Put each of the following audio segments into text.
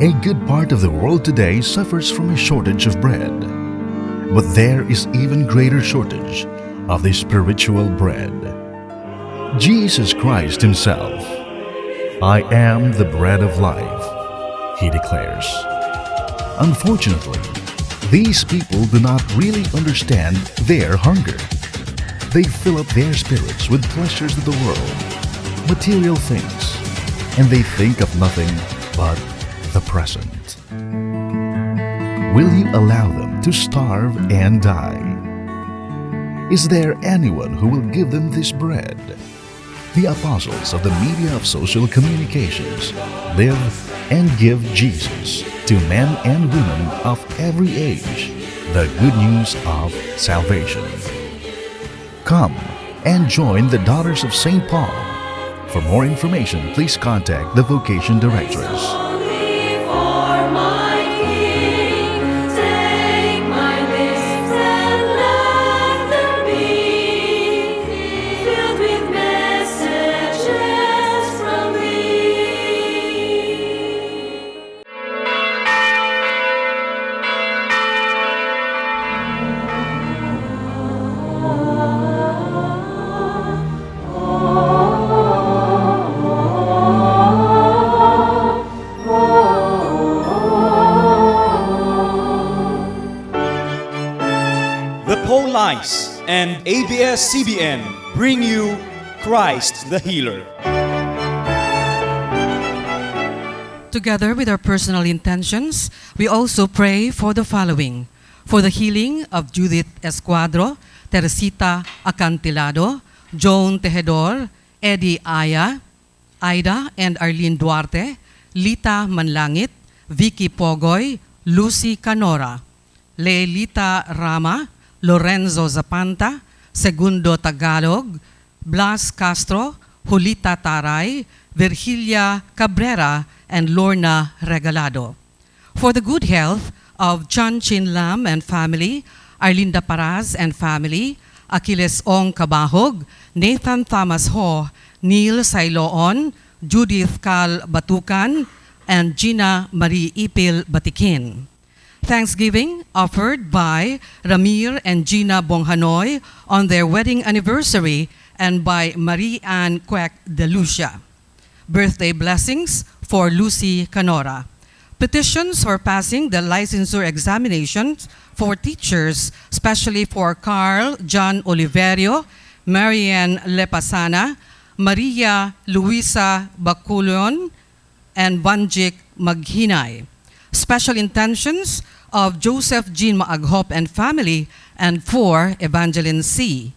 A good part of the world today suffers from a shortage of bread. But there is even greater shortage of the spiritual bread. Jesus Christ Himself, "I am the bread of life," He declares. Unfortunately, these people do not really understand their hunger. They fill up their spirits with pleasures of the world, material things, and they think of nothing but the present. Will you allow them to starve and die? Is there anyone who will give them this bread? The apostles of the media of social communications live and give Jesus to men and women of every age, the good news of salvation. Come and join the Daughters of St. Paul. For more information, please contact the Vocation Directress. Only for my King, take my lips and let them be filled with messages from Thee. The Paulites and ABS-CBN bring you Christ the Healer. Together with our personal intentions, we also pray for the following: for the healing of Judith Escuadro, Teresita Acantilado, Joan Tejedor, Eddie Aya, Aida and Arlene Duarte, Lita Manlangit, Vicky Pogoy, Lucy Canora, Leelita Rama, Lorenzo Zapanta, Segundo Tagalog, Blas Castro, Julita Taray, Virgilia Cabrera, and Lorna Regalado. For the good health of Chan Chin Lam and family, Arlinda Paraz and family, Achilles Ong Cabahog, Nathan Thomas Ho, Neil Sailoon, Judith Cal Batukan, and Gina Marie Ipil Batikin. Thanksgiving offered by Ramir and Gina Bonghanoy on their wedding anniversary and by Marie Ann Queck De Lucia. Birthday blessings for Lucy Canora. Petitions for passing the licensure examinations for teachers, especially for Carl John Oliverio, Marianne Lepasana, Maria Luisa Baculon, and Banjik Maghinay. Special intentions of Joseph Jean Maaghop and family and for Evangeline C.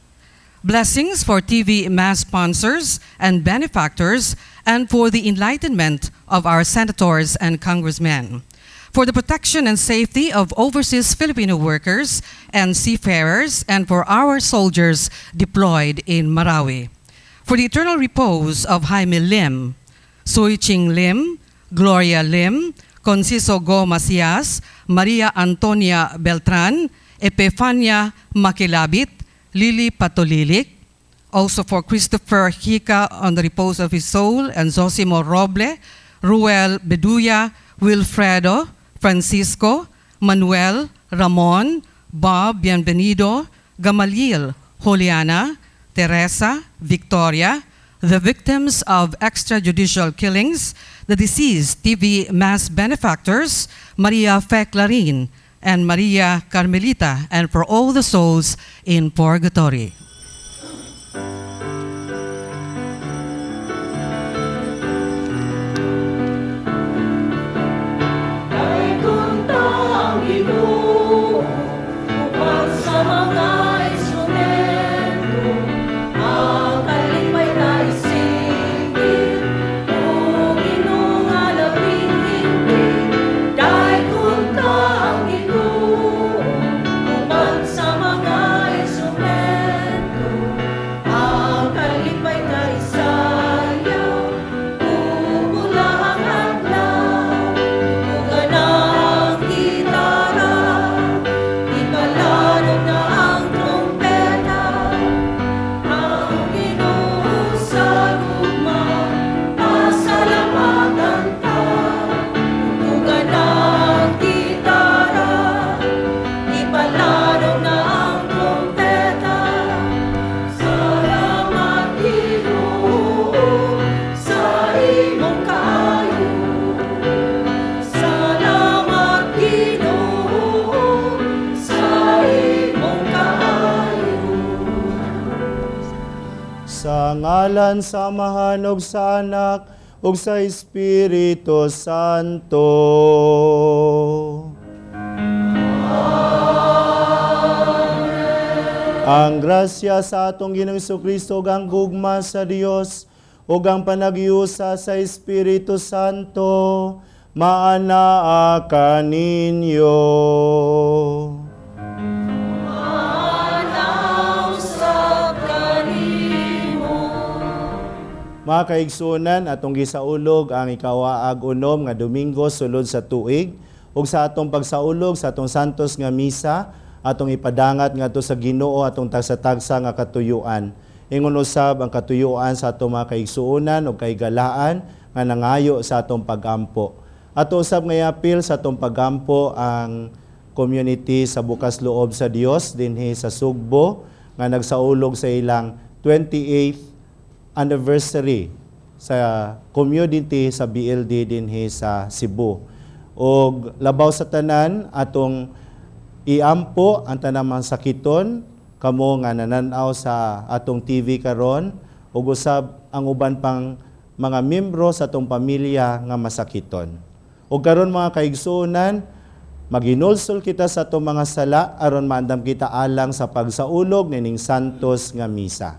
Blessings for TV Mass sponsors and benefactors and for the enlightenment of our senators and congressmen. For the protection and safety of overseas Filipino workers and seafarers and for our soldiers deployed in Marawi. For the eternal repose of Jaime Lim, Sui Ching Lim, Gloria Lim, Conciso Go Macias, Maria Antonia Beltran, Epifania Makilabit, Lily Patolilik, also for Christopher Hika on the repose of his soul, and Zosimo Roble, Ruel Beduya, Wilfredo, Francisco, Manuel, Ramon, Bob Bienvenido, Gamaliel, Juliana, Teresa, Victoria, the victims of extrajudicial killings, the deceased TV mass benefactors, Maria Fe Clarin and Maria Carmelita, and for all the souls in purgatory. Daygon ta ang Ginoo uban sa mga instrumento, ang kalipay ta isingkit, O Ginoo nga labing hingpit. Daygon ta ang Ginoo uban sa mga instrumento. Sa ngalan sa Amahan ug sa Anak ug sa Espiritu Santo. Ang grasya sa atong Ginoong Kristo ug ang gugma sa Dios ug ang panagyusa sa Espiritu Santo maanaa kaninyo. Maanaa usab kanimo. Mga kaigsuonan, atong gisaulog ang ikawaag 6 nga Domingo sulod sa tuig, ug sa atong pagsaulog sa atong Santos nga Misa, atong ipadangat ngadto sa Ginoo atong tagsa-tagsa nga katuyuan. Ingon usab ang katuyuan sa atong mga kaigsuonan ug kahigalaan nga nangayo sa atong pagampo. Ato usab nga iapil sa atong pagampo ang community sa Bukas Loob sa Dios dinhi sa Sugbo nga nagsaulog sa ilang 28th anniversary sa community sa BLD dinhi sa Cebu. Og labaw sa tanan, atong iampo ang tanang mga sakiton, kamo nga nananaw sa atong TV karon ug usab ang uban pang mga membro sa atong pamilya nga masakiton. Og karon, mga kaigsuonan, maginulsol kita sa atong mga sala aron maandam kita alang sa pagsaulog nining Santos nga Misa.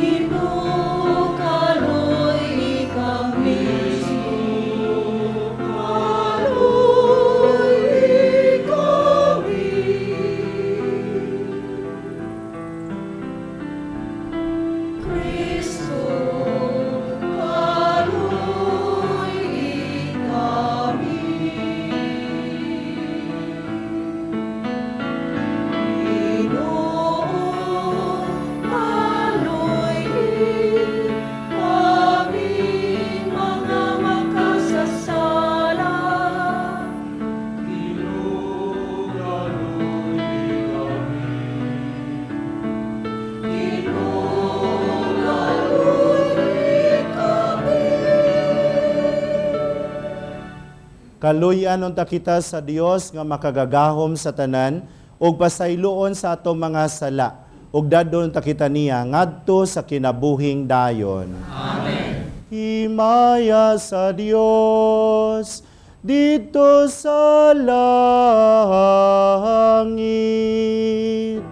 Ginoo, kaluy-i kami. Kaluy-i kami. Kristo, kaluy-i kami. Ginoo, kaluy-i kami mga makasasala. Ginoo, kaluy-i kami. Ginoo, kaluy-i kami. Kaluy-an unta kita sa Dios nga makagagahom sa tanan ug pasayloon sa atong mga sala ug dadon ta kita niya ngadto sa kinabuhing dayon. Amen. Himaya sa Dios didto sa langit.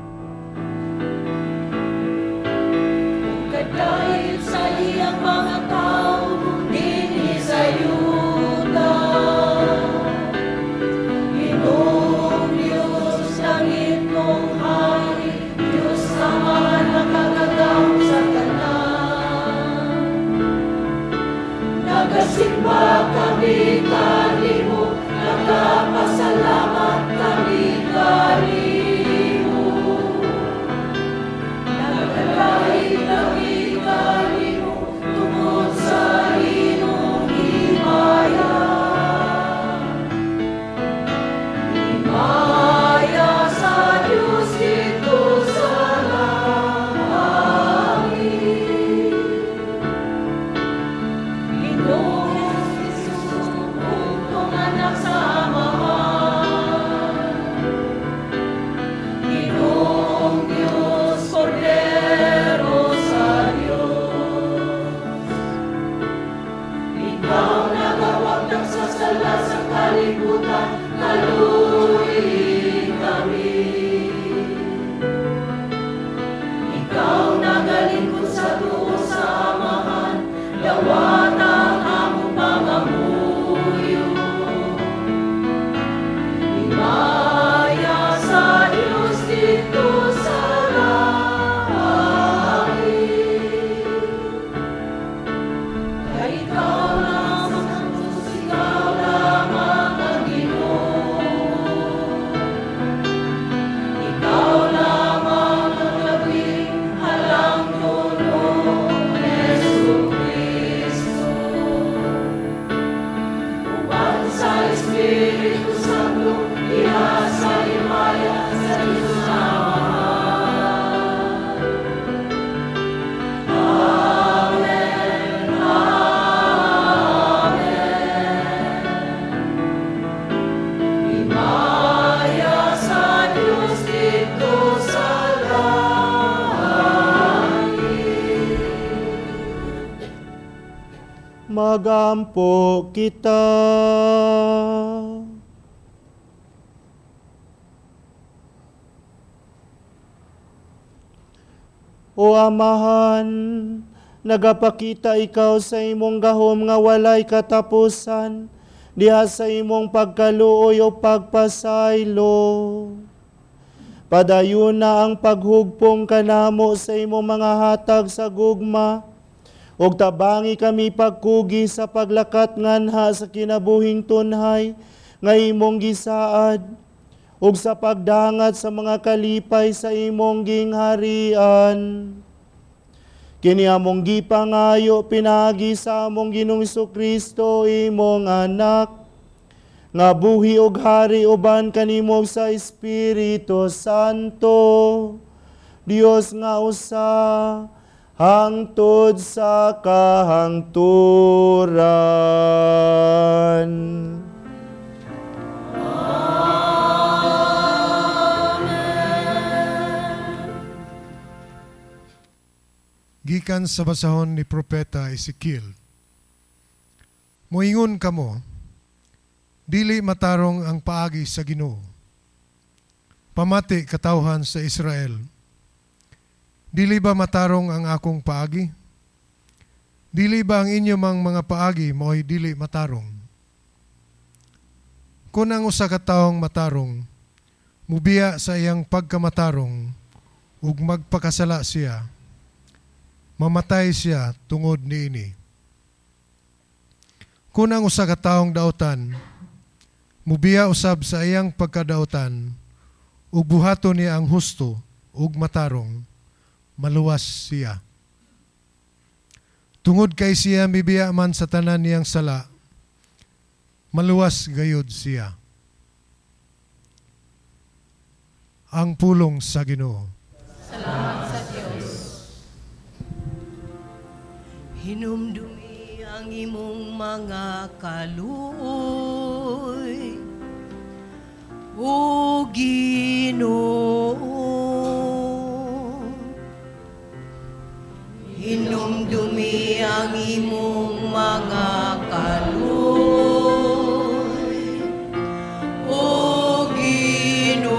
Kadayot sa iyang mga tao dinhi sa yuta. Ginoong Diyos, langitnong Hari, Diyos Amahan, makagagahom sa tanan. Nagasimba kami kanimo, nagapasalamat kami kanimo. Nagadayik kami kanimo tungod sa imong himaya. Himaya sa Diyos didto sa langit. Ginoong Jesus, bugtong anak sa Amahan. Ginoong Diyos, Kordero sa Diyos. Ikaw nagawagtang sa sala sa kalibutan, kaluy-i kami. Ikaw nagalingkod sa tuo sa Amahan, dawata ang among pangamuyo. Himaya sa Diyos didto sa langit. Kay ikaw lamang ang Diyos, ikaw lamang ang Ginoo. Ikaw lamang ang labing halangdon, Jesu Kristo. Uban sa Espiritu Magampo kita. O Amahan, nagapakita ikaw sa imong gahom nga walay katapusan, diha sa imong pagkaluoy o pagpasaylo. Padayon na ang paghugpong kanamo sa imong mga hatag sa gugma, ug tabangi kami pagkugi sa paglakat nganha sa kinabuhing tunhay nga imong gisaad, ug sa pagdangat sa mga kalipay sa imong gingharian. Kini among gipangayo pinaagi sa among Ginoong Kristo, imong anak, nga buhi ug hari uban kanimo sa Espiritu Santo, Dios nga usa, hangtod sa kahangturan. Gikan sa basahon ni Propeta Ezekiel. Moingon kamo, dili matarong ang paagi sa Ginoo. Pamati katawhan sa Israel. Dili ba matarong ang akong paagi? Dili ba ang inyo mang mga paagi mao'y dili matarong? Kung ang usa ka taong matarong, mubiya sa iyang pagkamatarong ug magpakasala siya, mamatay siya tungod niini. Kung ang usa ka taong dautan, mubiya usab sa iyang pagkadautan, ug buhaton niya ang husto ug matarong, maluwas siya. Tungod kay siya mibiya man sa tanan niyang sala, maluwas gayud siya. Ang pulong sa Ginoo. Salamat sa Dios. Hinumdumi ang imong mga kaluoy, O Ginoo. Hinumdumi ang imong mga kaluoy, O Ginoo.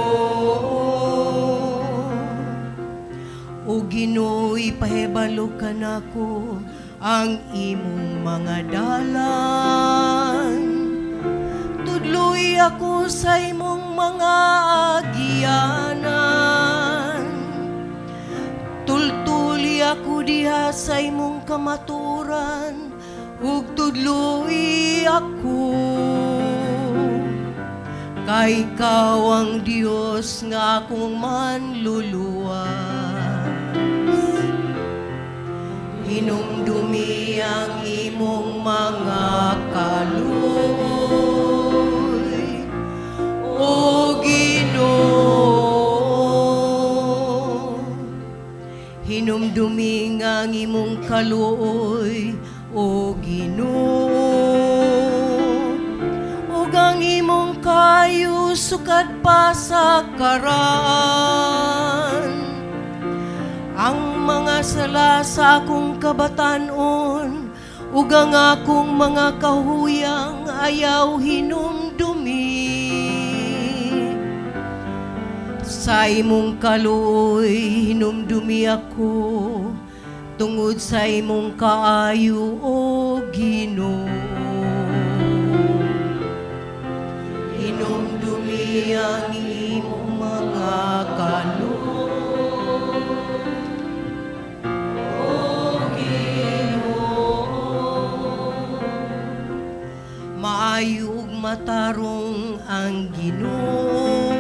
O Ginoo, ipahibalo kanako ang imong mga dalan. Tudloy ako sa imong mga agianan. Tultuli ako diha sa imong kamatuoran, ug tudloy ako. Kay ikaw ang Dios nga akong manluluwas. Hinumdumi ang imong mga kaluoy, O Ginoo. Hinumdumi ang imong kaluoy, O Ginoo, ug ang imong kayo sukad pa sa karaan. Ang mga sala sa akong kabatan-on ug ang akong mga kahuyang ayaw hinumdumi. Sa imong kaluoy hinumdumi ako, tungod sa imong kaayo, O Ginoo. Hinumdumi ang imong mga kaluoy, O Ginoo. Maayo ug matarong ang Ginoo.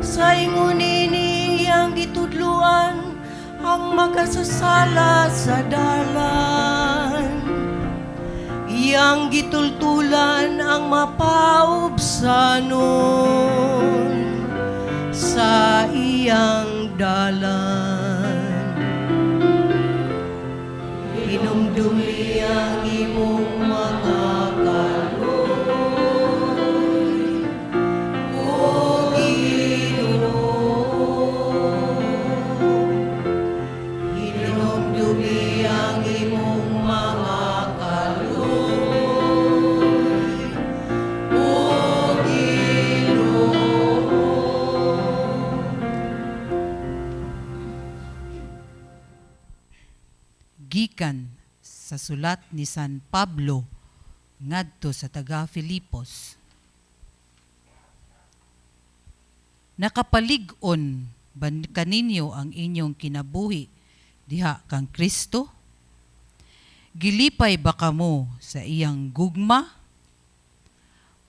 Sa ingon nini iyang gitudloan ang makasasala sa dalan. Iyang gitultulan ang mapaubsanon sa iyang dalan. Hinumdumi ang imong mga kaluoy, O Ginoo. Hinumdumi ang imong mga Gikan sa sulat ni San Pablo ngadto sa taga Filipos. Nakapalig-on ba kaninyo ang inyong kinabuhi diha kang Kristo? Gilipay ba kamo sa iyang gugma?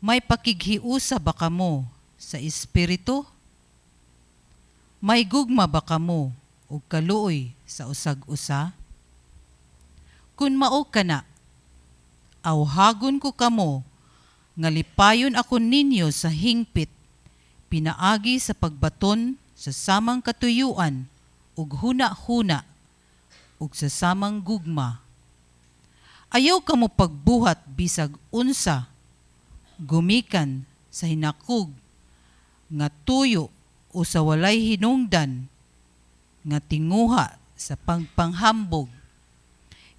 May pakighiusa ba kamo sa Espiritu? May gugma ba kamo ug kaluoy sa usag-usa? Kun mao kana, awhagon ko kamo nga lipayon ako ninyo sa hingpit pinaagi sa pagbaton sa samang katuyuan ug huna-huna ug sa samang gugma. Ayaw kamo pagbuhat bisag unsa gumikan sa hinakog nga tuyo o sa walay hinungdan nga tinguha sa pagpanghambog.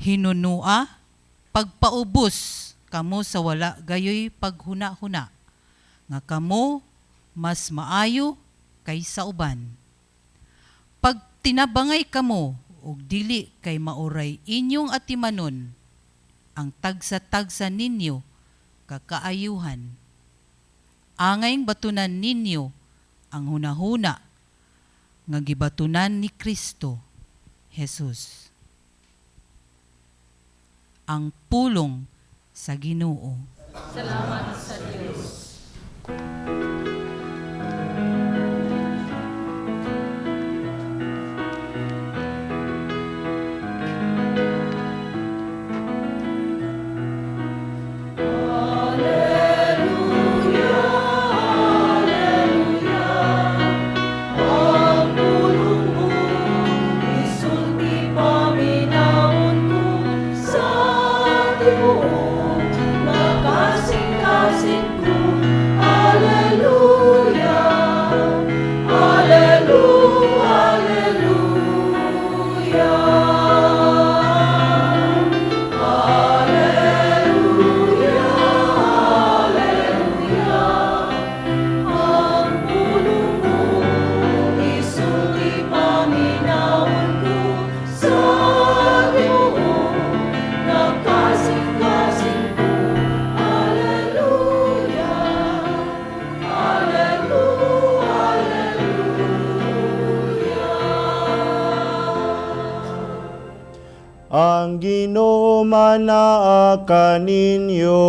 Hinunua pagpaubos kamo sa wala gayoy paghuna-huna nga kamo mas maayo kaysa uban. Pag tinabangay kamo og dili kay maoray inyong atimanon ang tagsa-tagsa ninyo kakaayuhan. Angayng batunan ninyo ang hunahuna nga gibatunan ni Kristo Jesus. Ang pulong sa Ginoo. Salamat sa Dios. Ang Ginoo manaa kaninyo.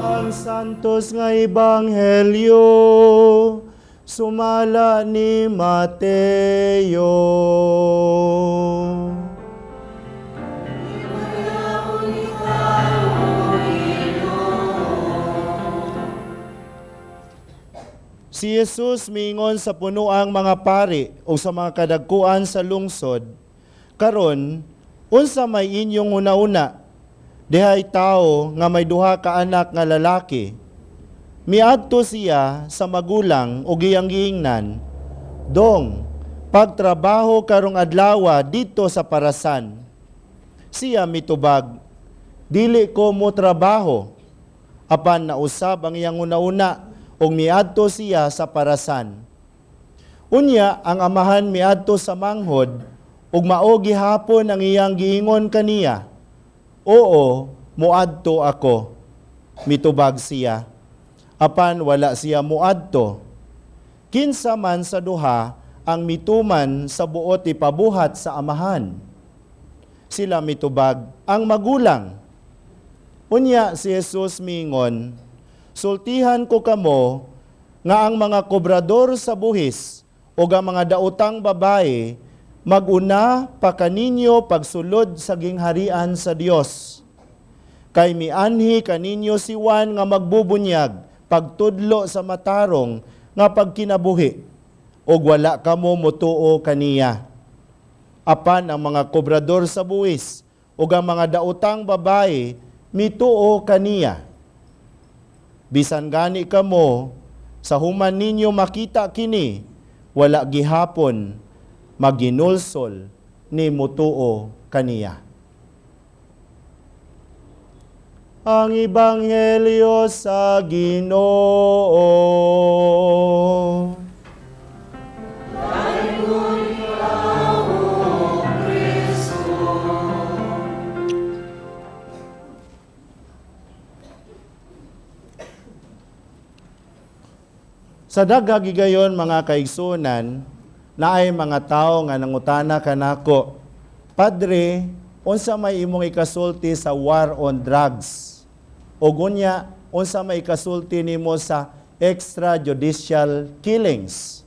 Ang santos nga ebanghelyo sumala ni Mateo. Si Jesus miingon sa punoang mga pari o sa mga kadagkuan sa lungsod, karon unsa may inyong una-una? Dihay tao nga may duha ka anak nga lalaki. Miadto siya sa magulang ug iyang giingnan, "Dong, pagtrabaho karong adlawa didto sa parasan." Siya mitubag, "Dili ko mo trabaho." Apan nausab ang iyang una-una ug miadto siya sa parasan. Unya ang amahan miadto sa manghod ug mao gihapon ang iyang giingon kaniya, "Oo, moadto ako." Mitubag siya. Apan wala siya moadto. Kinsa man sa duha ang mituman sa buot ipabuhat sa amahan? Sila mitubag, "Ang magulang." Unya si Jesus miingon, "Sultihan ko kamo nga ang mga kobrador sa buhis o ang mga daotang babae maguna pa kaninyo pagsulod sa gingharian sa Dios. Kay mianhi kaninyo si Juan nga magbubunyag pagtudlo sa matarong nga pagkinabuhi, ug wala kamo motuo kaniya. Apan ang mga kobrador sa buhis ug ang mga daotang babae mituo kaniya. Bisan gani kamo, sa human ninyo makita kini, wala gihapon maginulsol ni mutuo kaniya." Ang Ebanghelyo sa Ginoo. Sa daghang higayon, mga kaigsunan, naay mga tawo nga nangutana kanako, "Padre, unsa may imong ikasulti sa war on drugs? O unya, unsa may ikasulti nimo sa extrajudicial killings?"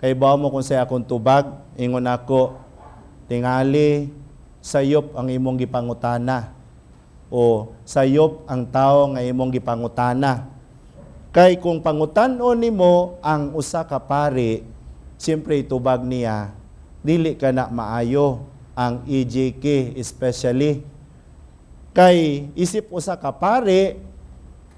Kay ba mo kung sa akong tubag, ingon ako, "Tingali, sayop ang imong gipangutana." O sayop ang tao nga imong gipangutana. Kay kung pangutan-on nimo ang usa ka pari, siyempre itubag niya, dili ka na maayo ang EJK especially. Kay isip usa ka pari,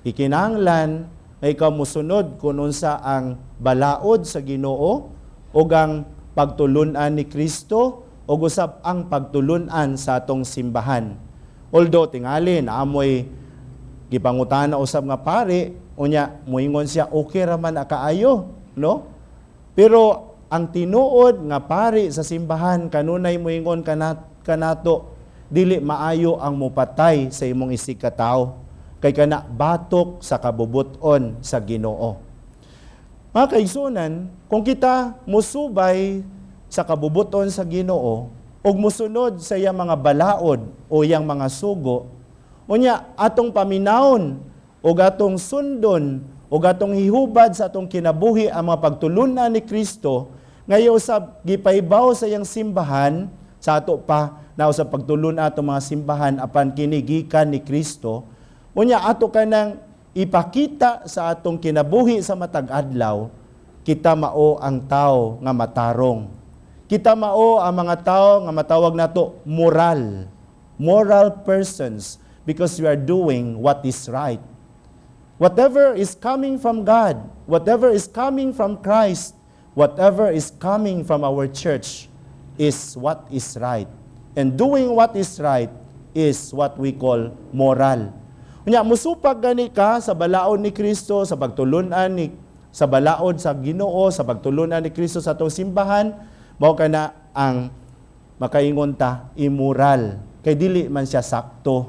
ikinahanglan nga ikaw mosunod kung unsa ang balaod sa Ginoo ug ang pagtulun-an ni Kristo ug usab ang pagtulun-an sa atong simbahan. Although tingali naamoy gipangutana usab nga pari, unya moingon siya okay ra man kaayo, no? Pero ang tinuod nga pari sa simbahan kanunay moingon kanato dili maayo ang mopatay sa imong isig ka tawo kay kana batok sa kabubut-on sa Ginoo. Mga kaigsunan, kung kita musubay sa kabubuton sa Ginoo ug musunod sa iyang mga balaod o iyang mga sugo, unya atong paminawon ug atong sundon ug atong hihubad sa atong kinabuhi ang mga pagtulunan ni Kristo ngayon usab gipahibaw sa iyang simbahan sa ato pa na usab pagtulun atong mga simbahan apan kini gikan ni Kristo, unya ato kanang ipakita sa atong kinabuhi sa matag adlaw, kita mao ang tao nga matarong. Kita mao ang mga tao nga matawag nato moral. Moral persons because we are doing what is right. Whatever is coming from God, whatever is coming from Christ, whatever is coming from our church is what is right. And doing what is right is what we call moral. Unya, musupag gani ka sa balaod ni Kristo, sa pagtulunan ni sa balaod sa Ginoo, sa pagtulunan ni Kristo sa atong simbahan, mao kana ang makaingon ta immoral kay dili man siya sakto.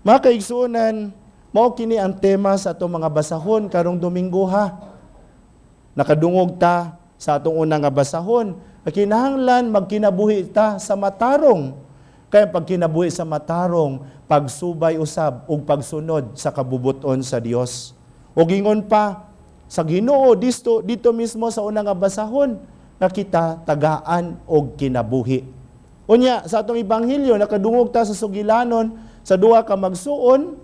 Mga kaigsuonan, mao kini ang tema sa atong mga basahon karong Domingo ha. Nakadungog ta sa atong unang nga basahon, kinahanglan magkinabuhi ta sa matarong. Kaya pagkinabuhi sa matarong, pagsubay usab ug pagsunod sa kabubuton sa Dios. Ug ingon pa sa Ginoo dito mismo sa unang nga basahon nga kita tagaan og kinabuhi. Unya sa atong ebanghelyo nakadungog ta sa sugilanon sa duha ka magsuon.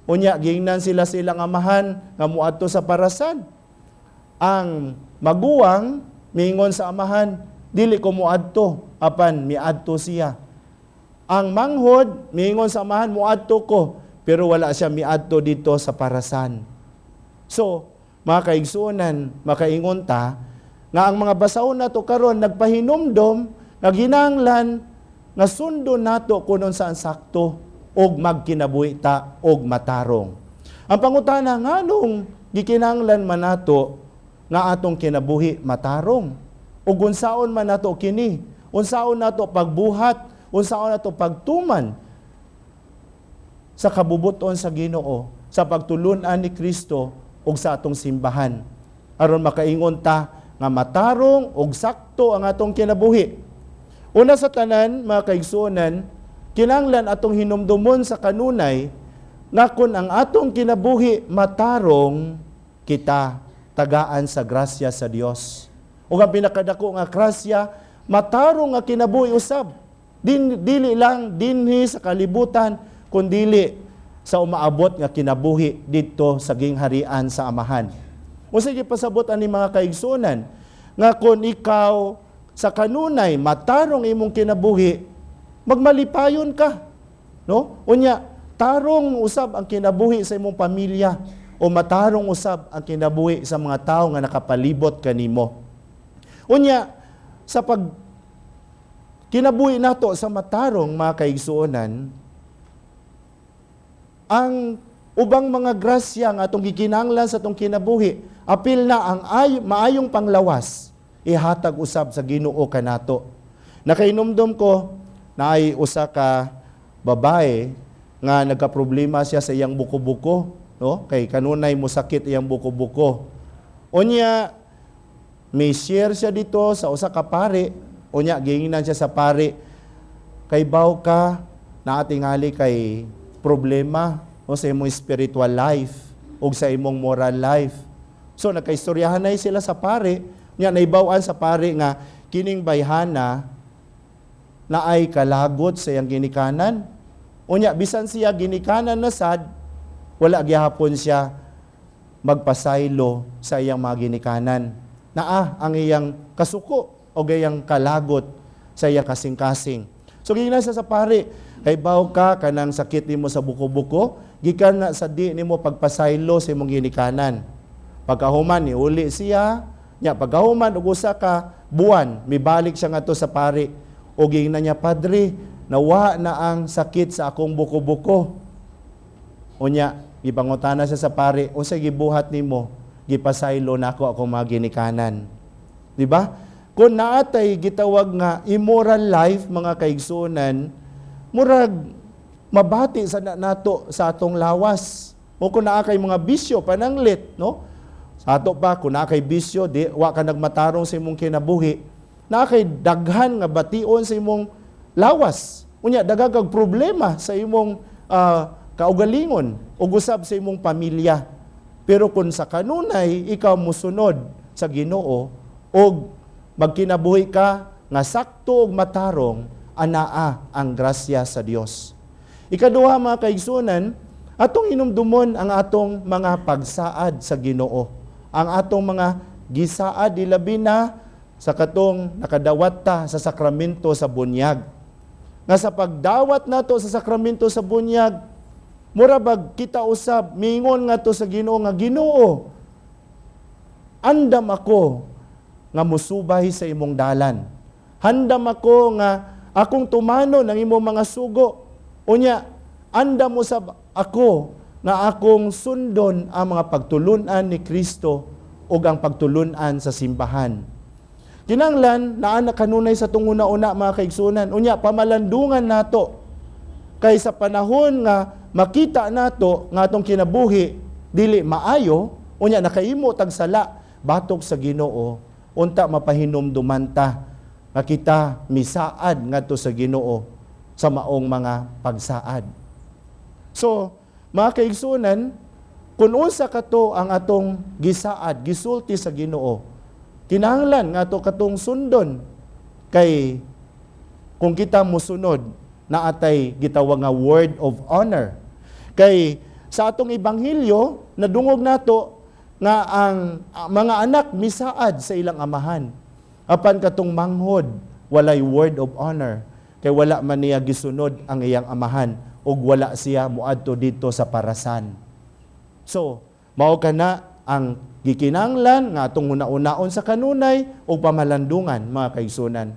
Unya giingnan sila silang amahan nga moadto sa parasan. Ang maguwang miingon sa amahan, dili ko moadto, apan miadto siya. Ang manghod miingon sa amahan, moadto ko, pero wala siya miadto dito sa parasan. So, mga kaigsuonan, makaingon ta nga ang mga basahon nato karon nagpahinumdom nga ginahanglan nga sundon nato kun unsa ang sakto og magkinabuhi ta og matarong. Ang pangutana, nganong gikinahanglan man nato nga atong kinabuhi matarong? Ug unsaon man nato kini? Unsaon nato pagbuhat? Unsaon nato pagtuman sa kabubuton sa Ginoo, sa pagtulun-an ni Kristo ug sa atong simbahan, aron makaingon ta nga matarong ug sakto ang atong kinabuhi? Una sa tanan, mga kaigsuonan, kinahanglan atong hinumdumon sa kanunay nga kun ang atong kinabuhi matarong, kita tagaan sa grasya sa Dios. Ug ang pinakadako nga grasya, matarong nga kinabuhi usab. Dili lang dinhi sa kalibutan, kundili sa umaabot nga kinabuhi didto sa gingharian sa Amahan. Unsa gipasabot ani mga kaigsuonan nga kun ikaw sa kanunay matarong imong kinabuhi, magmalipayon ka, no? Unya tarong usab ang kinabuhi sa imong pamilya o matarong usab ang kinabuhi sa mga tawo nga nakapalibot kanimo. Unya sa pag kinabuhi nato sa matarong, mga kaigsuonan, Ang ubang mga grasya nga atong gikinahanglan sa atong kinabuhi, apil na ang maayong panglawas, ihatag usab sa Ginoo kanato. Nakainumdum ko naay usa ka babae nga nagkaproblema siya sa iyang buko-buko, no? Kay kanunay mosakit iyang buko-buko. Unya may share siya dito sa usa ka pare, unya giingnan siya sa pare, kay baw ka naatingali kay problema, no, sa imong spiritual life ug sa imong moral life. So nagkaistoryahan na sila sa pare, nya naibaw-an sa pare nga kining bayhana naay kalagot sa iyang ginikanan. Unya bisan siya ginikanan na sad, wala gihapon siya magpasaylo sa iyang mga ginikanan. Naa ang iyang kasuko o iyang kalagot sa iyang kasing-kasing. So giingnan siya sa pare, kay baw ka kanang sakit nimo sa buko-buko, gikan na sa di nimo pagpasaylo sa imong ginikanan. Pagkahuman niuli siya, nya pagkahuman og usa ka buwan, mibalik siya ngadto sa pare o giingnan niya, "Padre, nawa na ang sakit sa akong buko-buko." Unya gipangutana siya sa pare, "Unsay gibuhat nimo?" "Gipasaylo nako akong mga ginikanan." Di ba? Kung naatay gitawag nga immoral life, mga kaigsuonan, murag mabati sa nato sa atong lawas. O kung naa kay mga bisyo, pananglit, no? Sa ato pa, kung naa kay bisyo, di, wa ka nagmatarong sa imong kinabuhi, naa kay daghan nga bation sa imong lawas. Unya, daghan problema sa imong kaugalingon o usab sa imong pamilya. Pero kung sa kanunay, ikaw musunod sa Ginoo og magkinabuhi ka nga sakto ug matarong, anaa ang grasya sa Dios. Ikaduha, mga kaigsunan, atong hinumdumon ang atong mga pagsaad sa Ginoo. Ang atong mga gisaad, ilabi na sa katong nakadawat ta sa sakramento sa bunyag. Nga sa pagdawat nato sa sakramento sa bunyag, mura bag kita usab mingon ngadto sa Ginoo nga, "Ginoo, andam ako nga musubay sa imong dalan. Handam ako nga akong tumanon ang imong mga sugo. Unya, andam usab ako nga akong sundon ang mga pagtulunan ni Kristo ug ang pagtulunan sa simbahan." Kinanglan naa na kanunay sa atong una-una, mga kaigsunan. Unya pamalandungan nato kay sa panahon nga makita nato nga atong kinabuhi dili maayo, unya nakahimo tag sala batok sa Ginoo, unta mapahinumduman ta nga kita misaad ngadto sa Ginoo sa maong mga pagsaad. So, mga kaigsunan, kung unsa kato ang atong gisaad, gisulti sa Ginoo, kinahanglan nga ato katong sundon kay kung kita musunod, naatay gitawag nga word of honor. Kay sa atong ebanghelyo, nadungog nato nga ang mga anak misaad sa ilang amahan. Apan katong manghod, walay word of honor kay wala man niya gisunod ang iyang amahan ug wala siya muadto dito sa parasan. So, mao kana ang gikinahanglan nga atong una-unaon sa kanunay ug pamalandungan, mga kaigsunan.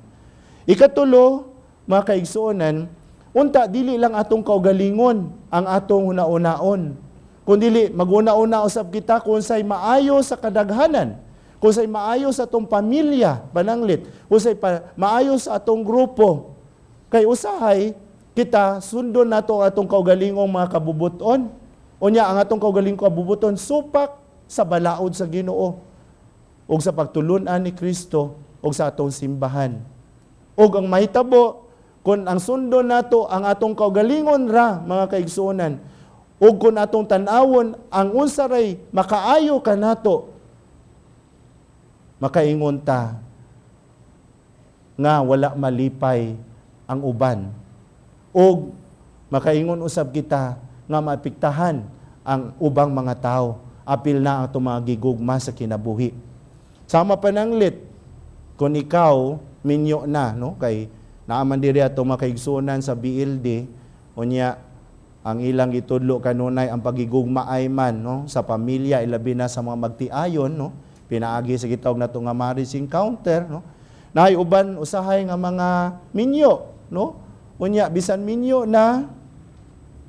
Ikatulo, mga kaigsuonan, unta dili lang atong kaugalingon ang atong huna-unaon, kundili maguna-una usab kita kung unsay maayo sa kadaghanan, kung unsay maayo sa atong pamilya, pananglit, kung unsay maayo sa atong grupo. Kay usahay kita sundon nato ang atong kaugalingong mga kabubuton. Unya ang atong kaugalingong kabubuton supak sa balaod sa Ginoo ug sa pagtulun-an ni Kristo ug sa atong simbahan. Ug ang mahitabo kung ang sundon nato ang atong kaugalingon ra, mga kaigsuonan, ug kung atong tan-awon ang unsa ray makaayo kanato, makaingon ta nga wala malipay ang uban. Ug makaingon usab kita nga maapektahan ang ubang mga tao, apil na ang atong mga gigugma sa kinabuhi. Sama pananglit kung ikaw minyo na, no, kay naaman diri atong mga kaigsuonan sa BLD, unya ang ilang gitudlo kanunay ang pagigugma ay man, no, sa pamilya, ilabi na sa mga magtiayon, no, pinaagi sa gitawag nato nga marriage encounter, no. Naay uban usahay nga mga minyo, no, unya bisan minyo na,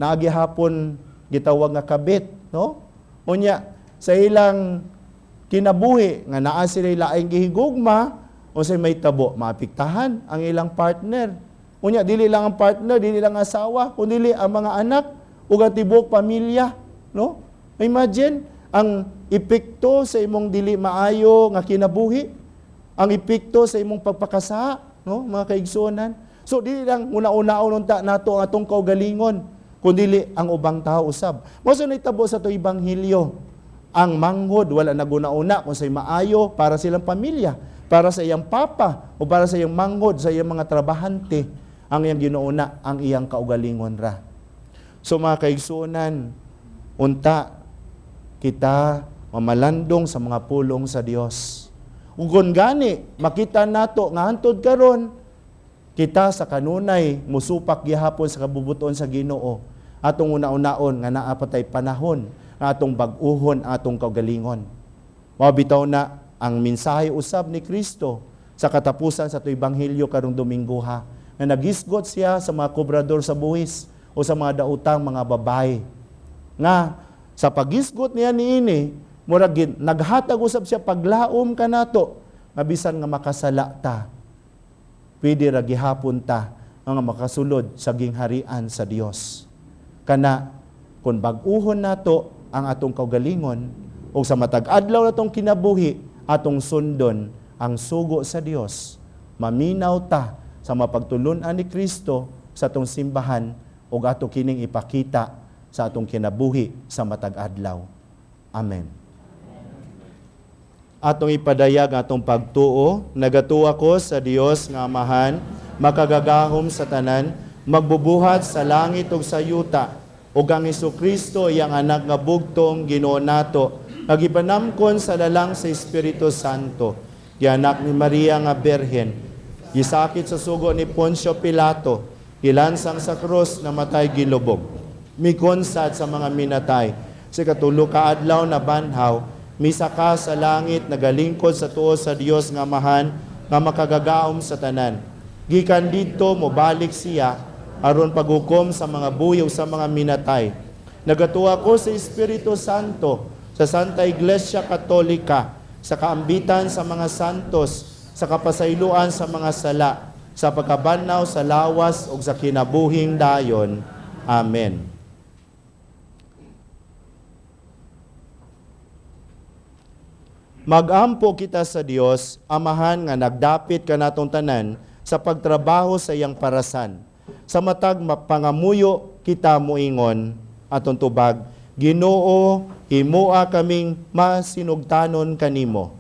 naagi hapon gitawag nga kabit, no? Unya sa ilang kinabuhi nga naa sila laing gihigugma, unsay may tabo, maapektahan ang ilang partner. Unya dili lang ang partner, dili lang ang asawa, kundi ang mga anak ug ang tibuok pamilya, no? Imagine ang epekto sa imong dili maayo nga kinabuhi, ang epekto sa imong pagpakasa, no, mga kaigsuonan. So dili lang una-unaon unta nato ang atong kaugalingon, kundi ang ubang tao usab. Mao sa nahitabo sa ato ebanghelyo, ang manghod wala naguna-una kung say maayo para sa ilang pamilya, para sa iyang papa o para sa iyang manghod, sa iyang mga trabahante. Ang iyang ginuuna ang iyang kaugalingon ra. So mga kaigsuonan, unta kita mamalandong sa mga pulong sa Dios. Ug kon gani makita nato nga hantod karon kita sa kanunay musupak gihapon sa kabubuton sa Ginoo, atong una-unaon nga naa pa tay panahon nga atong bag-uhon atong kaugalingon. Mao bitaw na ang mensahe usab ni Kristo sa katapusan sa ato ebanghelyo karong Domingo ha, nga nagisgot siya sa mga kobrador sa buhis o sa mga daotang mga babae. Nga sa pagisgot niya niini, murag naghatag usab siya paglaom kanato nga bisan nga makasala ta, pwede ra gihapon ta nga makasulod sa gingharian sa Dios. Kana kun bag-uhon nato ang atong kaugalingon o sa matag adlaw natong kinabuhi, atong sundon ang sugo sa Dios, maminaw ta sa mapagtulun-an ni Kristo sa atong simbahan ug ato kining ipakita sa atong kinabuhi sa matag adlaw. Amen. Atong ipadayag ang atong pagtuo, nagatuo ko sa Dios nga Amahan, makagagahom sa tanan, magbubuhat sa langit ug sa yuta, ug ang Hesukristo iyang anak nga bugtong Ginoo nato, nga gipanamkon sa lalang sa Espiritu Santo, gianak ni Maria nga Birhen, gisakit sa sugo ni Poncio Pilato, gilansang sa krus, namatay, gilubong, mikonsad sa mga minatay, sa katulo ka adlaw na banhaw, misaka sa langit, nagalingkod sa tuo sa Dios nga Amahan nga makagagaom sa tanan. Gikan didto mobalik siya aron paghukom sa mga buhi ug sa mga minatay. Nagatuo ko sa Espiritu Santo, sa Santa Iglesia Katolika, sa kaambitan sa mga santos, sa kapasayloan sa mga sala, sa pagkabanhaw sa lawas ug sa kinabuhing dayon. Amen. Magampo kita sa Dios, Amahan nga nagdapit kanatong tanan sa pagtrabaho sa iyang parasan. Sa matag mapangamuyo kita moingon atong tubag, Ginoo, himoa kaming masinugtanon kanimo.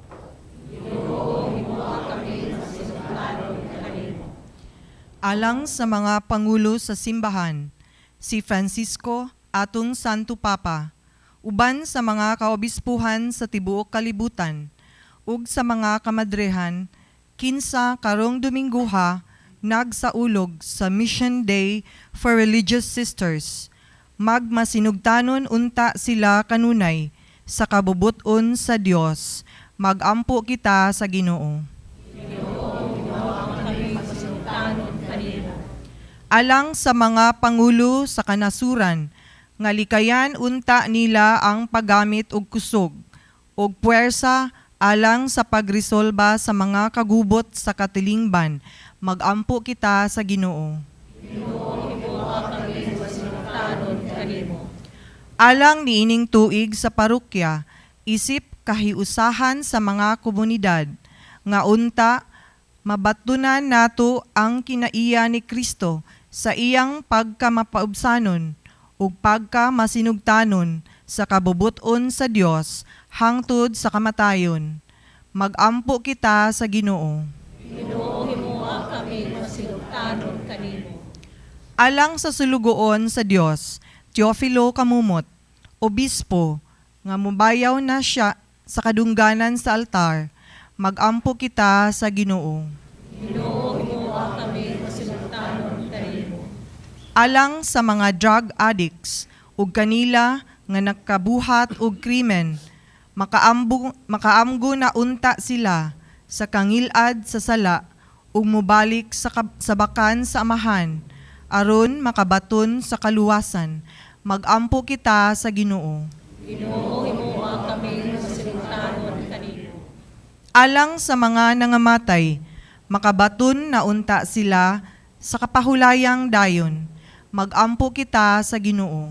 Ginoo, himoa kaming masinugtanon kanimo. Alang sa mga pangulo sa simbahan, si Francisco atong Santo Papa, uban sa mga kaobispuhan sa tibuok kalibutan, ug sa mga kamadrehan, kinsa karong Dominguha nagsaulog sa Mission Day for Religious Sisters. Magmasinugtanon unta sila kanunay sa kabubuton sa Dios. Magampo kita sa Ginoo. Ginoo, himoa kami masinugtanon kanimo. Alang sa mga pangulo sa kanasuran, nga likayan unta nila ang paggamit og kusog og puwersa alang sa pagresolba sa mga kagubot sa katilingban. Magampo kita sa Ginoo. Ginoo, himoa kami masinugtanon kanimo. Alang niining tuig sa parokya, isip kahiusahan sa mga komunidad, nga unta mabatunan nato ang kinaiya ni Kristo sa iyang pagkamapaubsanon ug pagkamasinugtanon sa kabubuton sa Dios hangtod sa kamatayon. Magampo kita sa Ginoo. Ginoo, himoa kami masinugtanon kanimo. Alang sa sulugoon sa Dios, Teofilo Camomot, obispo, nga mubayaw na siya sa kadungganan sa altar, magampo kita sa Ginoo. Ginoo, himoa kami masinugtanon kanimo. Alang sa mga drug addicts ug kanila nga nakabuhat og krimen, makaamgo na unta sila sa kangilad sa sala ug mobalik sa bakan sa amahan aron makabaton sa kaluwasan. Magampo kita sa Ginoo. Ginoo, himoa kami masinugtanon kanimo. Alang sa mga nangamatay, makabaton na unta sila sa kapahulayang dayon. Magampo kita sa Ginoo.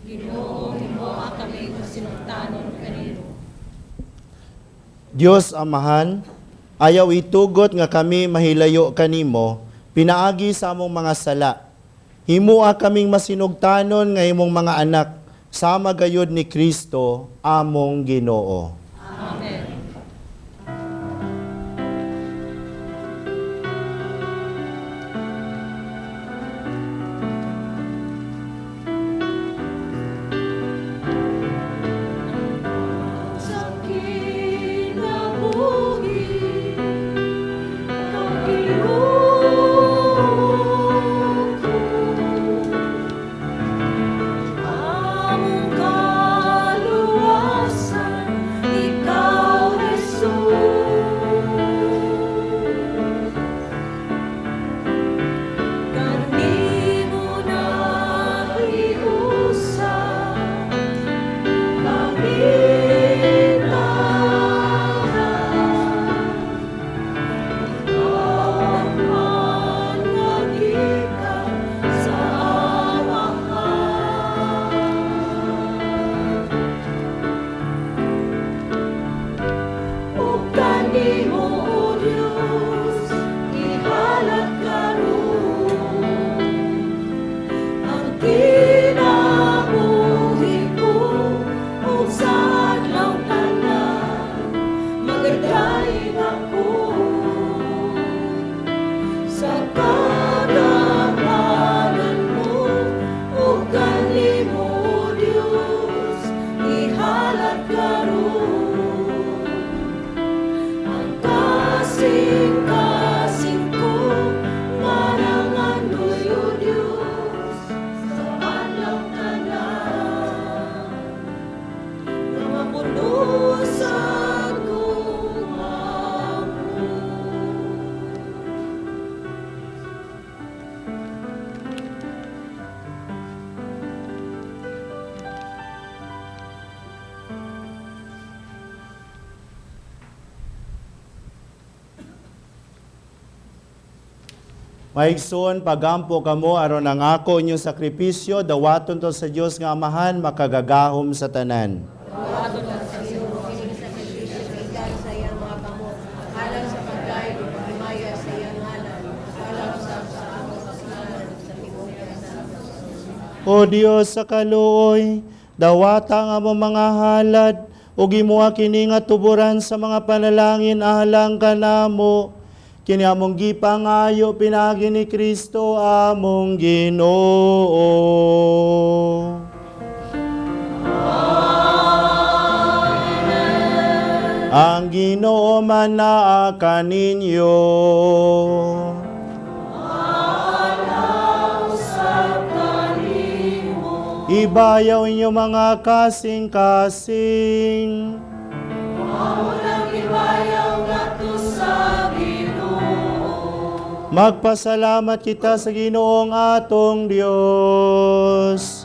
Ginoo, himoa kami masinugtanon kanimo. Dios Amahan, ayaw itugot nga kami mahilayo kanimo, pinaagi sa among mga sala. Himua kaming masinugtanon nga imong mga anak, sama gayod ni Kristo, among Ginoo. Amen. Sa kinabuhi, pagkiluko, among kaluwasan, ikaw, Jesus. Kanimo nahiusa, kami tanan. Ikaw ang nagikan sa Amahan. Ug kanimo, O Dios, ihalad karon ang kinabuhi ko, ug sa adlaw tanan magadayon ako sa kagamhanan mo. Ug kanimo, O Dios, ihalad karon ang kasing-kasing ko nga nangandoy, O Dios, sa adlaw tanan nga mapuno sa gugma mo. Maigsoon, pagampo kamo aron ang ako inyong sakripisyo dawaton to sa Dios nga Amahan makagagahom sa tanan. Dawaton sa Ginoo ang inyong sakripisyo gikan sa iyang mga kamot, alang sa pagdayeg ug paghimaya sa iyang ngalan, alang usab sa among kasalanan ug sa tibuok sa O Dios sa kaluoy, dawata ang among mga halad ug himoa kini nga tuburan sa mga panalangin alang kanamo. Kini among gipangayo pinaagi ni Kristo among Ginoo. Amen. Ang Ginoo manaa kaninyo. Ana usab kanimo. Ibayaw inyo mga kasing-kasing. Amo nang ibayaw ngadto sa Ginoo. Magpasalamat kita sa Ginoong atong Dios.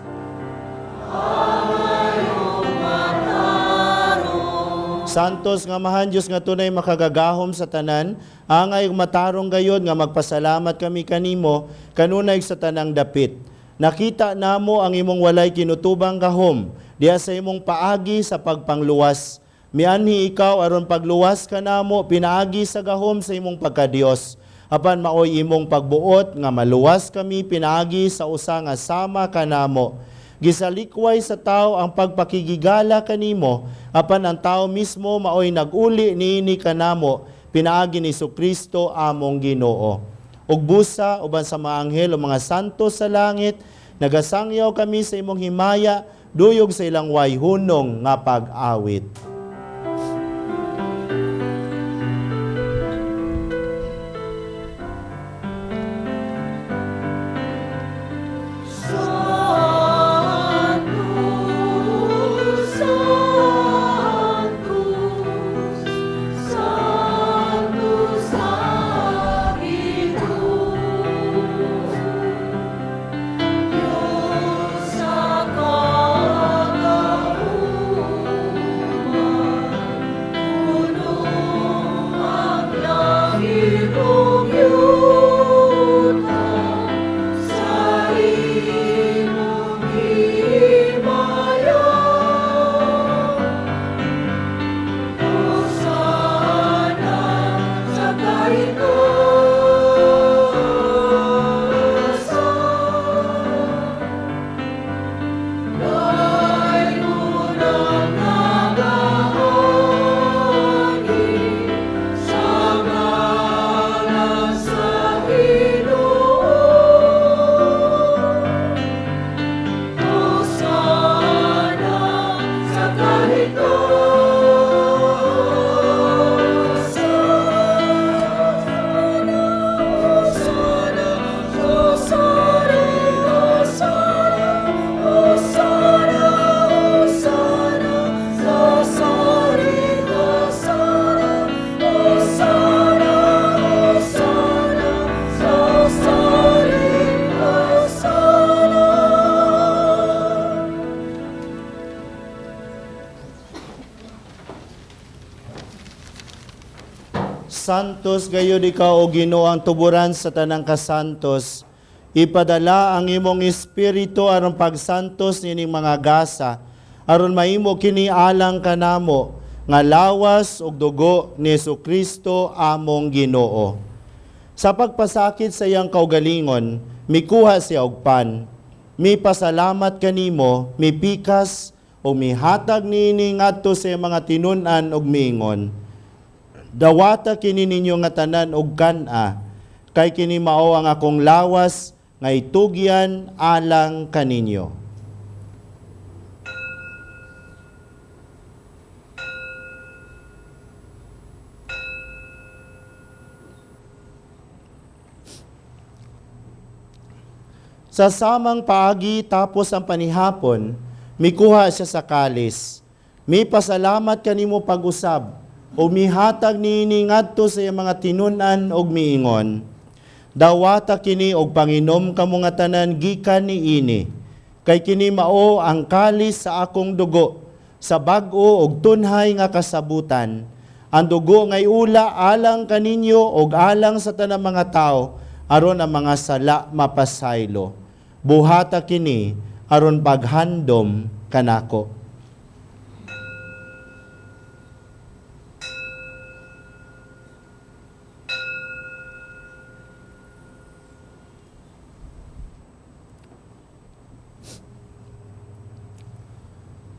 Angay ug matarong. Santos nga Amahan, Dios nga tunay makagagahom sa tanan, angay ug matarong gayod nga magpasalamat kami kanimo kanunay sa tanang dapit. Nakita namo ang imong walay kinutubang gahom diha sa imong paagi sa pagpangluwas. Mianhi ikaw aron pagluwas kanamo pinaagi sa gahom sa imong pagkadios. Apan maoy imong pagbuot nga maluwas kami pinaagi sa usa nga sama kanamo. Gisalikway sa tao ang pagpakigigala kanimo, apan ang tao mismo maoy nag-uli niini kanamo pinaagi ni Kristo among Ginoo. Ug busa uban sa mga anghel o mga santo sa langit, nagasangyaw kami sa imong himaya, duyog sa ilang way hunong nga pag-awit. Sanctus, Sanctus, Sanctus Sabitus, Dios sa Santos gayud ikaw o Ginoo ang tuburan sa tanang kasantos. Ipadala ang imong espiritu aron pagsantos nining mga gasa, aron mahimo kini alang kanamo nga lawas ug dugo ni Hesukristo among Ginoo. Sa pagpasakit sa iyang kaugalingon, mikuha siya og pan. Mipasalamat kanimo, mipikas o mihatag niini ngadto sa iyang mga tinun-an og miingon. Dawata kini ninyo nga tanan og kan-a, kay kini mao ang akong lawas nga itugyan alang kaninyo. Sa samang paagi tapos ang panihapon, mikuha siya sa kalis. Mipasalamat kanimo pag-usab, o mihatag niini ngadto sa iyang mga tinun-an og miingon. Dawata kini og panginom kamo nga tanan gikan niini, kay kini mao ang kalis sa akong dugo, sa bag-o og tunhay nga kasabutan. Ang dugo ngay ula alang kaninyo og alang sa tanang mga tawo, aron ang mga sala mapasaylo. Buhata kini aron paghandom kanako.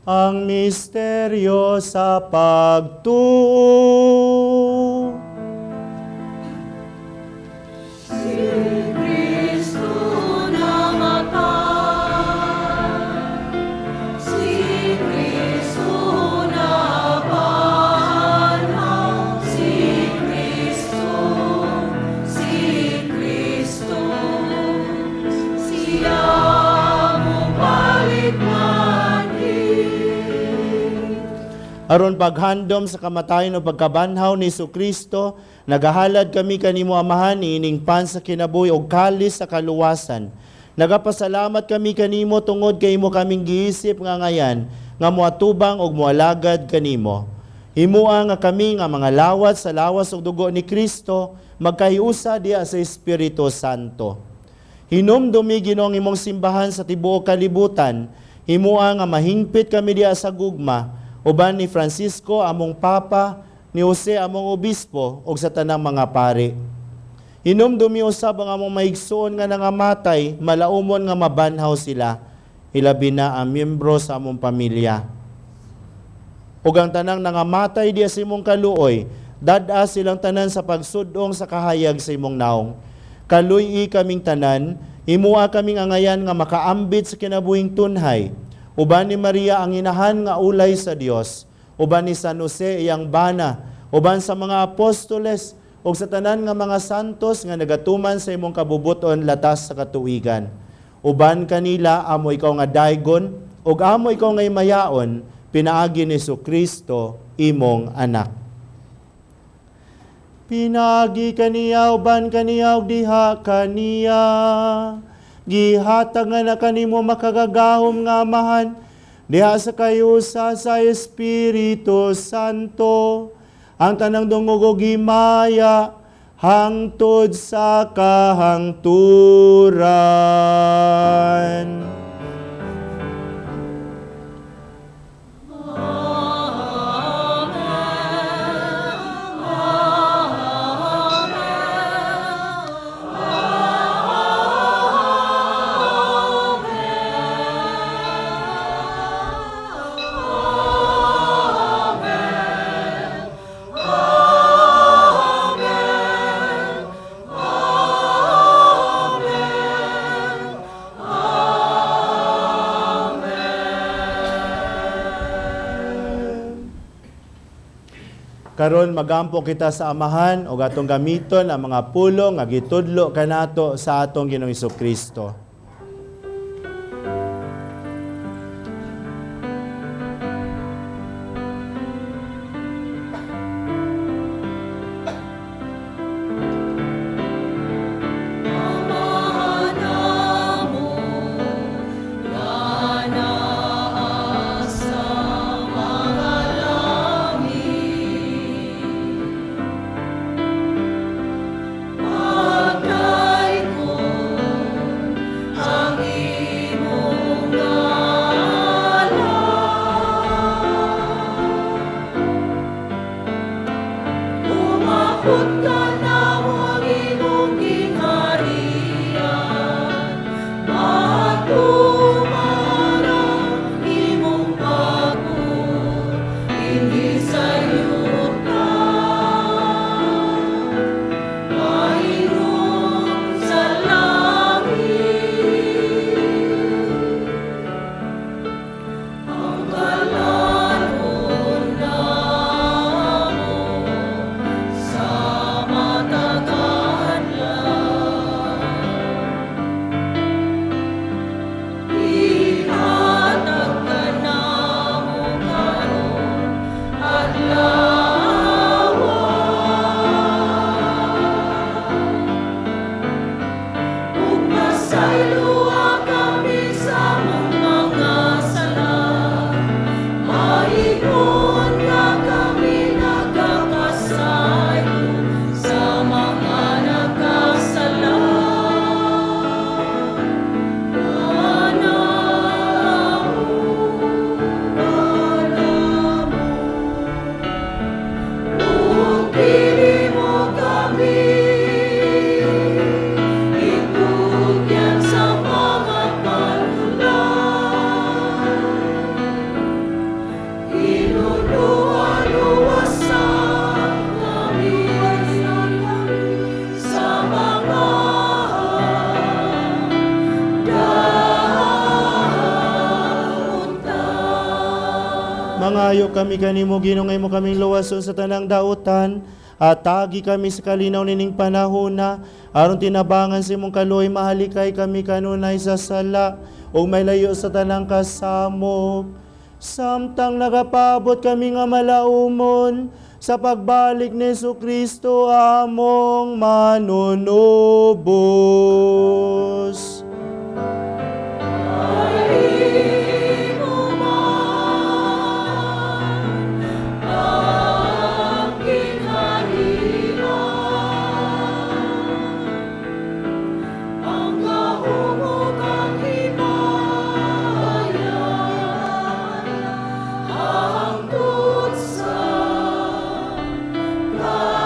Ang misteryo sa pagtuo. Si Kristo namatay, si Kristo nabanhaw, si Kristo, siya mobalik manhi. Aron paghandom sa kamatayon o pagkabanhaw ni Hesukristo, nagahalad kami kanimo Amahan niining pan sa kinabuhi og kalis sa kaluwasan. Nagapasalamat kami kanimo tungod kay imo kaming giisip nga ngayan nga moatubang og moalagad kanimo. Himua nga kami nga mga lawat sa lawas ug dugo ni Kristo magkahiusa diha sa Espiritu Santo. Hinumdumi Ginoo ang imong simbahan sa tibuok kalibutan. Himua nga mahingpit kami diha sa gugma uban ni Francisco among Papa, ni Jose among Obispo ug sa tanang mga pari. Hinumdumi usab ang among maigsoon nga nangamatay, malaumon nga mabanhaw sila, ilabi na ang miyembro sa among pamilya. Ug ang tanang nangamatay diha sa imong kaluoy, dad-a silang tanan sa pagsudong sa kahayag sa imong naong. Kaluy-i kaming tanan, himua kaming angayan nga makaambit sa kinabuhing tunhay. Uban ni Maria ang inahan nga ulay sa Dios, uban ni San Jose iyang bana, uban sa mga apostoles ug sa tanan nga mga santos nga nagatuman sa imong kabubuton latas sa katuigan. Uban kanila amo ikaw nga daygon ug amo ikaw nga mayaon pinaagi ni Hesukristo imong anak. Pinaagi kaniya uban kaniya ug diha kaniya, gihatag nga na kanimo makagagahom nga Amahan diha sa kayusa sa Espiritu Santo ang tanang dungog ug himaya hangtod sa kahangturan. Amen. Amen. Karon magampo kita sa Amahan ug atong gamiton ang mga pulong nga gitudlo kanato sa atong Ginoong Kristo. Umabot ka namo ang imong gingharian, Matuman ang imong pagbuot dinhi sa yuta, Maingon sa langit. Ang kalanon namo sa matag adlaw, Ihatag kanamo karon adlawa, Ug pasayloa kami sa among mga sala, Maingon nga kami nagapasaylo sa mga nagkasala. Kanamo, kanamo, ug dili mo kami itugyan sa mga panulay. Hinunua-luwasa kami sa mga dautan. Mangayo kami kanimo, Ginoo, nga imo kaming luwason sa tanang dautan at tagi kami sa kalinaw nining panahona aron tinabangan sa imong kaluoy mahalikay kami kanunay sa sala ug may layo sa tanang kasamok, samtang nagapabot kami nga malaumon sa pagbalik ni Kristo among manunubos. Imo man ang gingharian, ang gahom ug ang himaya, hangtod sa kahangturan.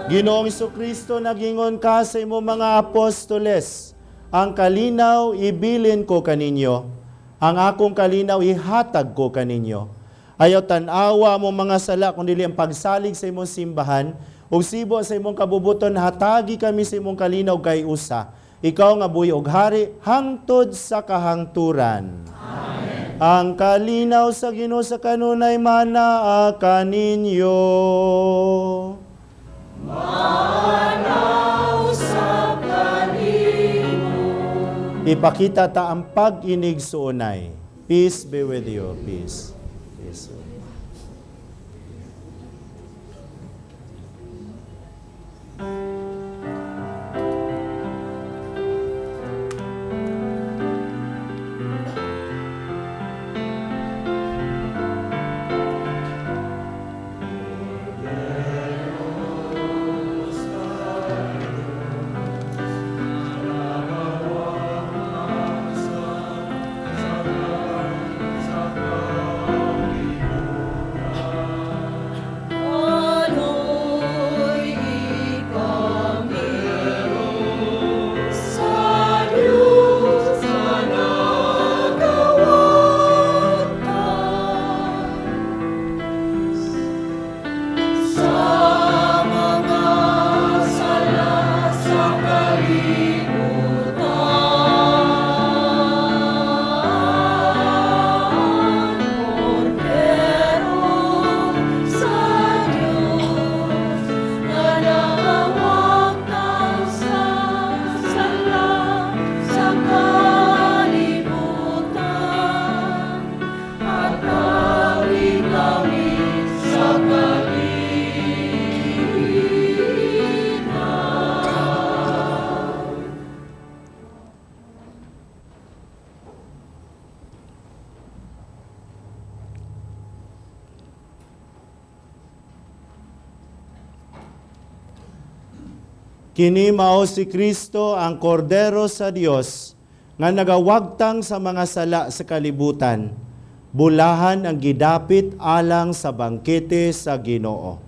Ginoong Kristo, nagingon ka sa imong mga apostoles, "Ang kalinaw ibilin ko kaninyo, ang akong kalinaw ihatag ko kaninyo. Ayaw tan-awa mo mga sala, kundi ang pagsalig sa imong simbahan, ug sibo sa imong kabubuton hatagi kami sa imong kalinaw kay usa. Ikaw nga buhi og hari hangtod sa kahangturan." Amen. Ang kalinaw sa Ginoo sa kanunay manaa kaninyo. Usab kanimo. Ipakita ta ang pag-inigsuonay. Peace be with you. Peace. Peace. Kini mao si Kristo ang Kordero sa Dios nga nagawagtang sa mga sala sa kalibutan. Bulahan ang gidapit alang sa bangkete sa Ginoo.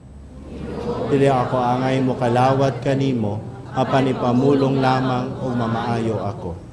Dili ako angay mokalawat kanimo, apan ipamulong lamang ug mamaayo ako.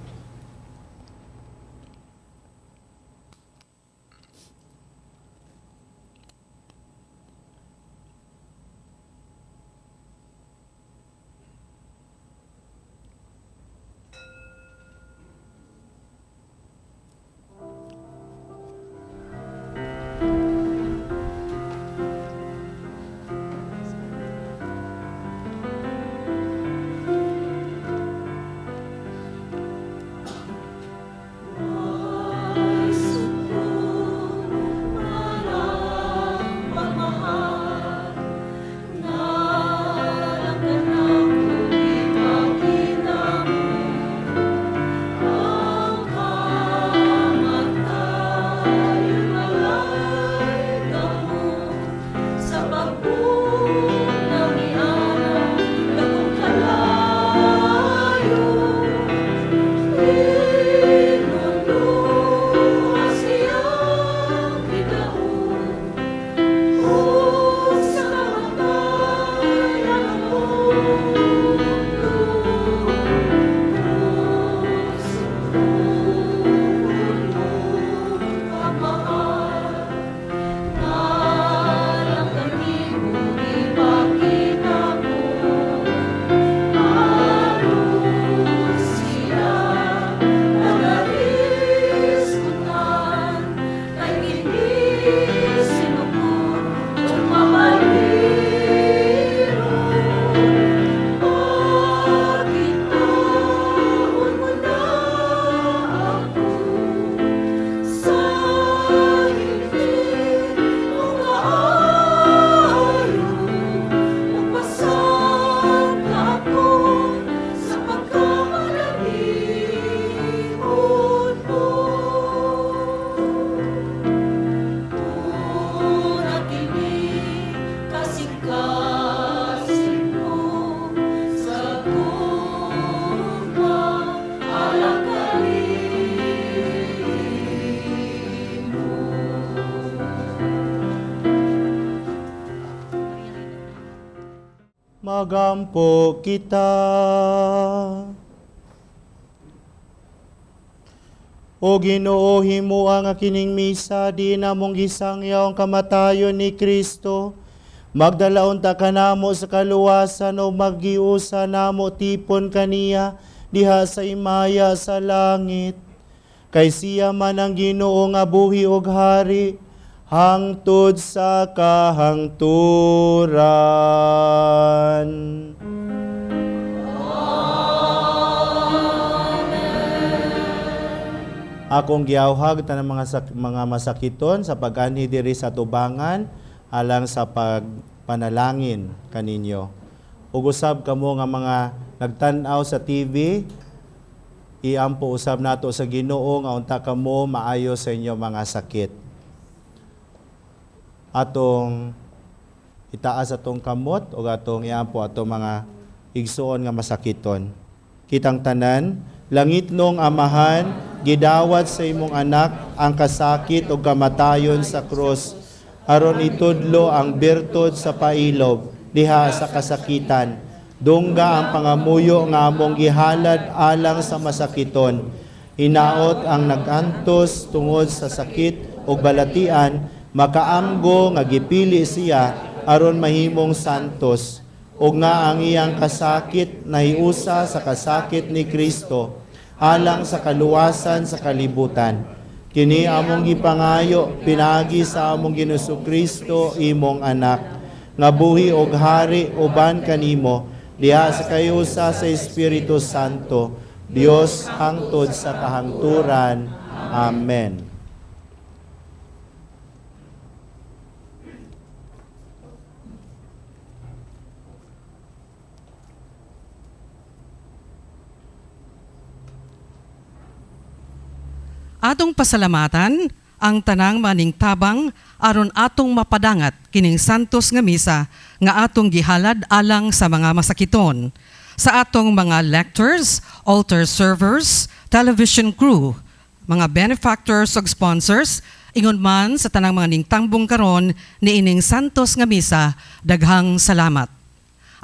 Magampo kita. O Ginoo, himua nga kining misa, di namong gisangyaw ang kamatayon ni Kristo. Magdalaon ta kanamo sa kaluwasan o magiusa namo tipon kaniya diha sa imaya sa langit. Kay siya man ang Ginoo nga buhi og hari, hangtod sa kahangturan. Akong giawhag tanang mga masakiton sa pag-anhi diri sa tubangan alang sa pagpanalangin kaninyo. Ug usab kamo nga mga nagtan-aw sa TV, iampo usab nato sa Ginoo nga unta kamo maayo sa inyo mga sakit. Atong itaas atong kamot ug atong iampo atong mga igsuon nga masakiton. Kitang tanan, langitnong Amahan, gidawat sa imong anak ang kasakit ug kamatayon sa krus, aron itudlo ang birtud sa pailob diha sa kasakitan. Dungga ang pangamuyo nga among gihalad alang sa masakiton. Hinaot ang nag-antos tungod sa sakit ug balatian, makaamgo nga gipili siya aron mahimong santos, ug nga ang iyang kasakit nahiusa sa kasakit ni Kristo alang sa kaluwasan sa kalibutan. Kini among gipangayo pinaagi sa among Ginoong Kristo, imong anak, nga buhi og hari uban kanimo diha sa kayusa sa Espiritu Santo, Dios hangtod sa kahangturan. Amen. Atong pasalamatan ang tanang maning tabang aron atong mapadangat kining santos nga misa nga atong gihalad alang sa mga masakiton. Sa atong mga lectors, altar servers, television crew, mga benefactors ug sponsors, ingon man sa tanang mga ningtambong karon niining Santos nga Misa, daghang salamat.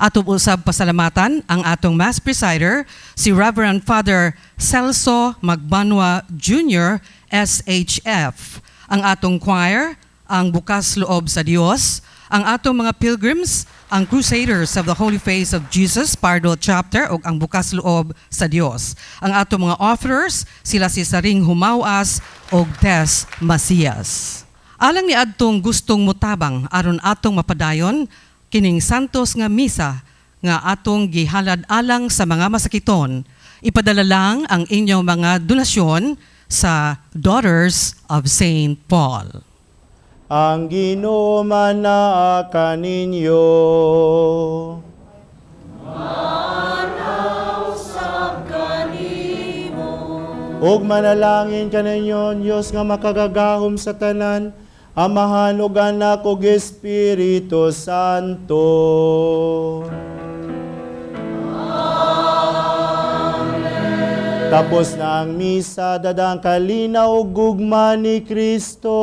Ato usab pasalamatan ang atong Mass Presider, si Reverend Father Celso Magbanwa Jr., SHF. Ang atong choir, ang Bukas Loob sa Dios, ang atong mga pilgrims, ang Crusaders of the Holy Face of Jesus, Pardo Chapter, ug ang Bukas Loob sa Dios. Ang atong mga offerers, sila si Saring Humawas ug Tess Macias. Alang ni adtong gustong mutabang aron atong mapadayon kining Santos nga Misa nga atong gihalad alang sa mga masakiton, ipadala lang ang inyong mga donasyon sa Daughters of St. Paul. Ang Ginoo manaa kaninyo. Usab kanimo. Ug manalangin kaninyo ang Dios nga makagagahom sa tanan, Amahan ug Anak ug Espiritu Santo. Amen. Tapos na ang misa, dadang kalinaw ug gugma ni Kristo.